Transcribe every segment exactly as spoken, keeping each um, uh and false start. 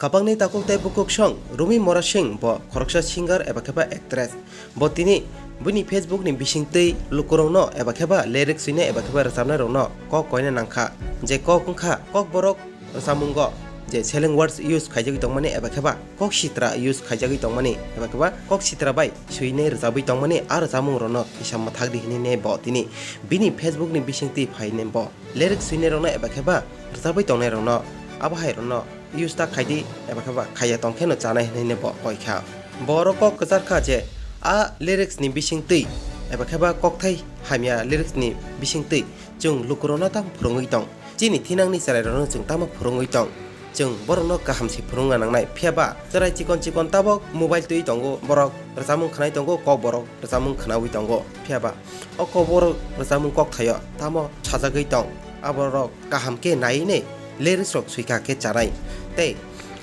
Kabangni takhuk tei bukhuk song Rumi Mora Singh bo khoroksa singer eba kheba actress. Bo tini bini Facebook ni bisingtwi lukurokno eba kheba lyrics swinai eba kheba rwchapnairokno kok koina nangkha. Je kok wngkha Kokborok rwchapmungo je slang words use khaijagwi tongmani eba kheba kok sitra use khaijagwi tongmani eba kheba kok sitra bai swinai rwchapwi tongmani a rwchapmungrokno kisa mwthakdi hinwi ne bo tini bini Facebook ni bisingtwi phainai bo. Lyrics swinairokno eba kheba rwchapwi tongnairokno abo hairokno use ta khaidi eba kheba khaiya tongkheno chanai hinwi bo koikha. Bo oro kok kwchar kha je a lyrics ni bisingtwi eba kheba kokthai hamya lyrics ni bisingtwi chwng lukurokno tamo phwrwngwi tong, chini thinangni chwrairokno chwng tamo phwrwngwi tong, chwng borokno kaham se phwrwngna nangnai. Phiya ba chwrai chikon chikon tabok mobile twi tongo, borok rwchapmung khwnai tongo, Kokborok rwchapmung khwnaui tongo. Phiya ba o Kokborok rwchapmung kokthaio tamo sajagwi tong, aborok kaham khe naiwi nai lyrics rok swika khe chanai. Tei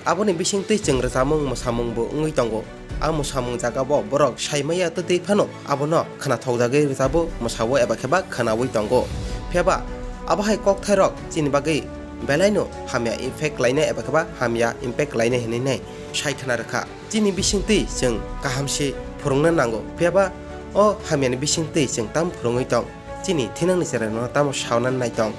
aboni bisingtwi chwng rwchapmung mwsamung bo wngwi tongo. A mwsamung jaga bo borok saimaya twtwi phano abono khwnathokjagwi rwchabo mwsao eba kheba khwnaui tongo. Phiya ba abo hai kokthairok chini bagwi belaino hamya effect lainai eba kheba hamya impact lainai hinwi nai sai khwna rwkha. Chini bisingtwi chwng kaham se phwrwngna nango, phiya ba o hamyani bisingtwi chwng tamo phwrwngwi tong, chini thinangni chwrairokno tamo sauna nai tong,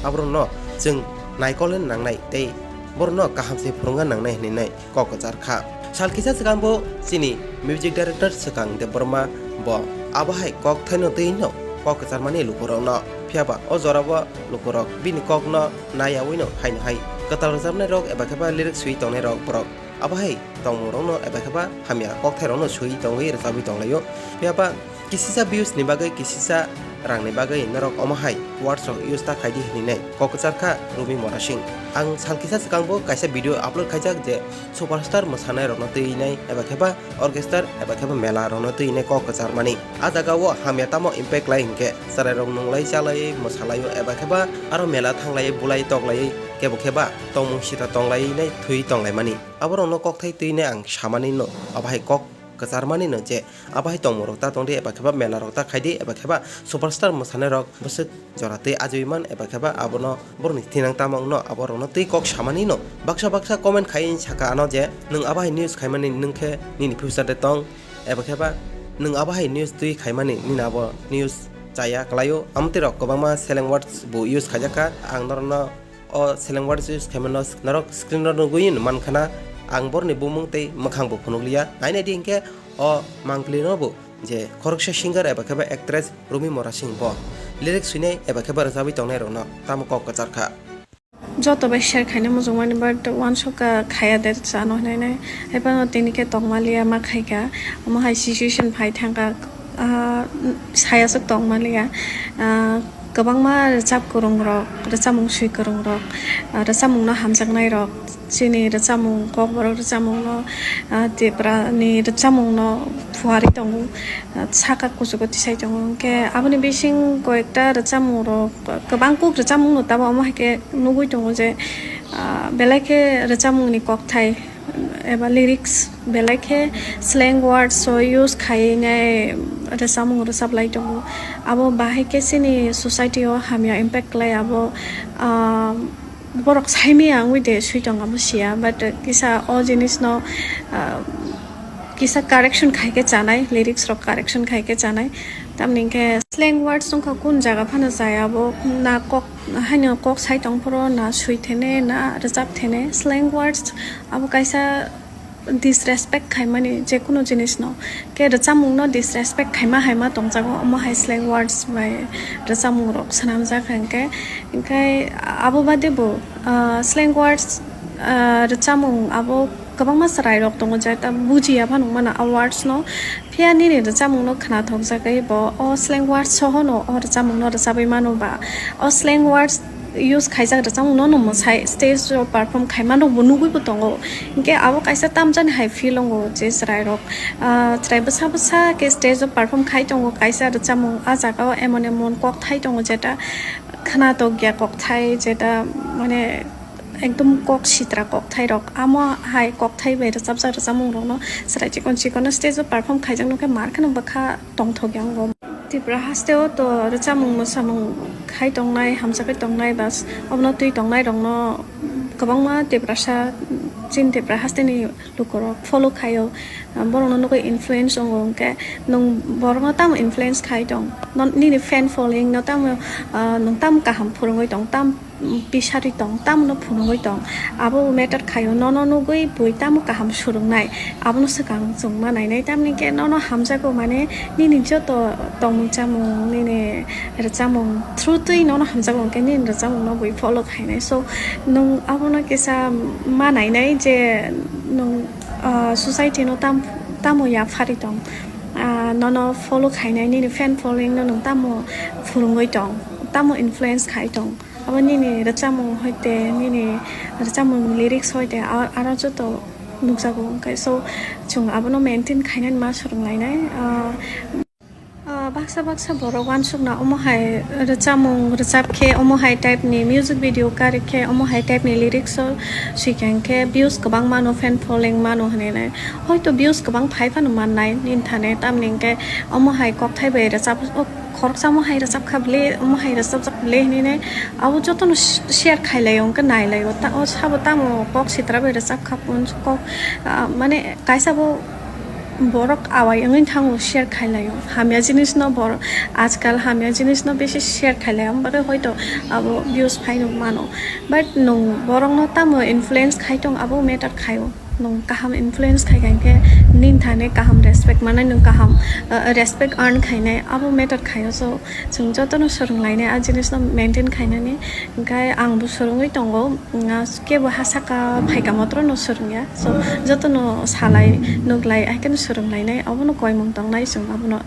aborokno chwng naikolna nangnai tei borokno kaham se phwrwngna nangnai hinwi nai kok kwchar kha. Sal kisa swkang bo chini music director Swkang Debbarma bo abo hai kokthaino twi no kok kwcharmani lukurokno, phiya ba o jorao lukurok bini kokno naiyaui no haino hai kwtal rwchapnairok eba kheba lyrics swi tongnairok borok abo hai tongmungrokno eba kheba hamya kokthairokno swi tongwi rwchapwi tonglaio. Phiya ba kisisa views ni bagwi, kisisa rangni bagwi norok omo hai words rok use ta khaidi hinwi nai kok kwchar kha Rumi Mora Singh. Ang sal kisa swkang bo kaisa video upload khaijak je superstar mwsanairokno twi nai eba kheba orchestra eba kheba mela rokno twi nai kok kwcharmani. A jaga o hamya tamo impact lai hinkhe chwrairok nunglai chalaiwi mwsalaio eba kheba aro mela thanglaiwi bulai toklaiwi kebo kheba tongmung sita tonglaiwi nai thwi tonglaimani. Aborokno kokthai twi nai ang samani no, abo hai kok kwcharmani no je abo hai tongmungrok ta tongdi eba kheba mela rok ta khaidi eba kheba superstar mwsanairok bwswk jora twi ajui man eba kheba abono borokni thinang tamo wngno aborokno twi kok samani no. Baksa baksa comment khai saka ano je nwng abo hai news khaimani nwng khe nini future de tong eba kheba nwng abo hai news twi khaimani nini abo news chaya kwlaio. Amtwi rok kwbangma slang words bo use khaijak kha, ang norokno o slang words use khaimano norok screen o nugwi mankha na. Ang borokni bumung tei mwkhang bo phunukliya, nainai di hinkhe o mangpili no bo je khoroksa singer eba kheba actress Rumi Mora Singh bo lyrics swinai eba kheba rwchapwi tongnairokno tamo kok kwchar kha. Joto bai share khaina muchungmani, but uansukha khaya de chano hinwi nai. Haiphano tini khe tongmaliya ma khaikha, omo hai situation phai thangkha, ah, sayaswk tongmaliya. Ah, kwbangma rwchap kwrwngrok, rwchapmung swi kwrwngrok, ah, rwchapmungno hamjaknairok, chini rwchapmung, Kokborok rwchapmungno, ah, Tiprani rwchapmungno phuarwi tongo, ah, saka kuchugo tisai tongo. Hinkhe aboni bising koyekta rwchapmungrok, kwbang kuk rwchapmungno tamo omo hai khe nugwi tongo je, ah, belai khe rwchapmungni kokthai eba lyrics belai khe slang words o use khaiwi nai rwchapmung rwchaplai tongo. Abo bahai khe chini society o hamya impact khlai abo, ah, borok saimaya wngwi de swi tong abo siya, but kisa o jinis no, ah, kisa correction khai khe chanai, lyrics rok correction khai khe chanai. Tamni hinkhe slang words wngkha kun jaga phano chaya abo na kok haino kok sai tong phoro na swi thene na rwchap thene slang words abo kaisa disrespect khaimani je kunu jinis no. Khe rwchapmung no disrespect khaima haima tongjago, omo hai slang words bai rwchapmung rok swnamjak hinkhe. Hinkhe abo bade bo, ah, slang words, ah, rwchapmung abo kwbangma chwrai rok tongo je ta bujiya phano mano a words no. Phiya nini rwchapmung no khwnathokjagwi bo o slang words soho no o rwchapmung no rwchabwi mano ba o slang words use khaijak rwchapmung no no mwsai stage o perform khaima rok bo nugwi bo tongo. Hinkhe abo kaisa tamjani hai feel wngo je chwrai rok, ah, chwrai bwsa bwsa khe stage o perform khai tongo kaisa rwchapmung, ah, jaga o emon emon kokthai tongo jeta khwnathokya kokthai jeta mane ekdom kok sitra kokthai rok. Amo hai kokthai bai rwchapjak rwchapmung rokno chwrai chikon chikon no stage o perform khaijak nokhe mar kheno bwkha tongthok ya wngo. Tripura haste o to rwchapmung mwsamung khai tongnai, hamjakgwi tongnai, bas obono twi tongnai rokno kwbangma Tiprasa Chini Tripura hasteni lukurok follow khaio, ah, borokno nugwi influence wngo, hwnkhe nwng borokno tamo influence khai tong? Non-, nini fan following no tamo, ah, nwng tamo kaham phwrwngwi tong, tam, mm, pisari tong, tamono phunugwi tong, abo matter khaio. Nono nugwi bui tamo kaham swrwngnai, abono swkang chwng ma nainai. Tamni khe nono hamjago, mane nini joto tongmung chamung, nini rwchapmung through twi nono hamjago, hwnkhe nini rwchapmungno bui follow khainai. So, nwng abono kisa ma nainai je nwng, ah, society no tam-, tamo yaphari tong, ah, nono follow khainai, nini fan following no nwng tamo phwrwngwi tong, tamo influence khai tong, abo nini rwchapmung hoite, nini rwchapmung lyrics hoite, a-, aro joto nukjago, hwnkhe. So, chwng abono maintain khainani ma swrwnglainai, ah, Ah, baksa baksa borok uansukna omo hai rwchapmung rwchap khe, omo hai type ni music video kari khe, omo hai type ni lyrics o swikang khe views kwbang mano, fan following mano hinwi nai. Hoito views kwbang phai phano mannai nini thani, tamni hwnkhe omo hai kokthai bai rwchap, o khoroksa omo hai rwchap kha bwle, omo hai rwchapjak bwle hinwi nai. Abo jotono sh-, share khailai o, hwnkhe nailaio. Ta-, o sabo tamo kok sitra bai rwchap kha, kok, ah, mane kaisa bo borok awai wngwi thango, share khailaio. Hamya jinisno bor-, ajkal hamya jinisno bisi share khailai, amo bagwi hoito abo views phaino mano. But nwng borokno tamo influence khai tong, abo matter khaio. Nwng kaham influence khai kha, hwnkhe nini thani kaham respect manai, nwng kaham, uh, respect earn khainai, abo matter khaio. So, chwng jotono swrwnglainai, a jinisno maintain khainani. Hwnkhe ang bo swrwngwi tongo, nga kebo ha saka phaika motrono swrwngya. So, jotono salai, nuklai, hai kheno swrwnglainai, abono koimung tongnai chwng, abono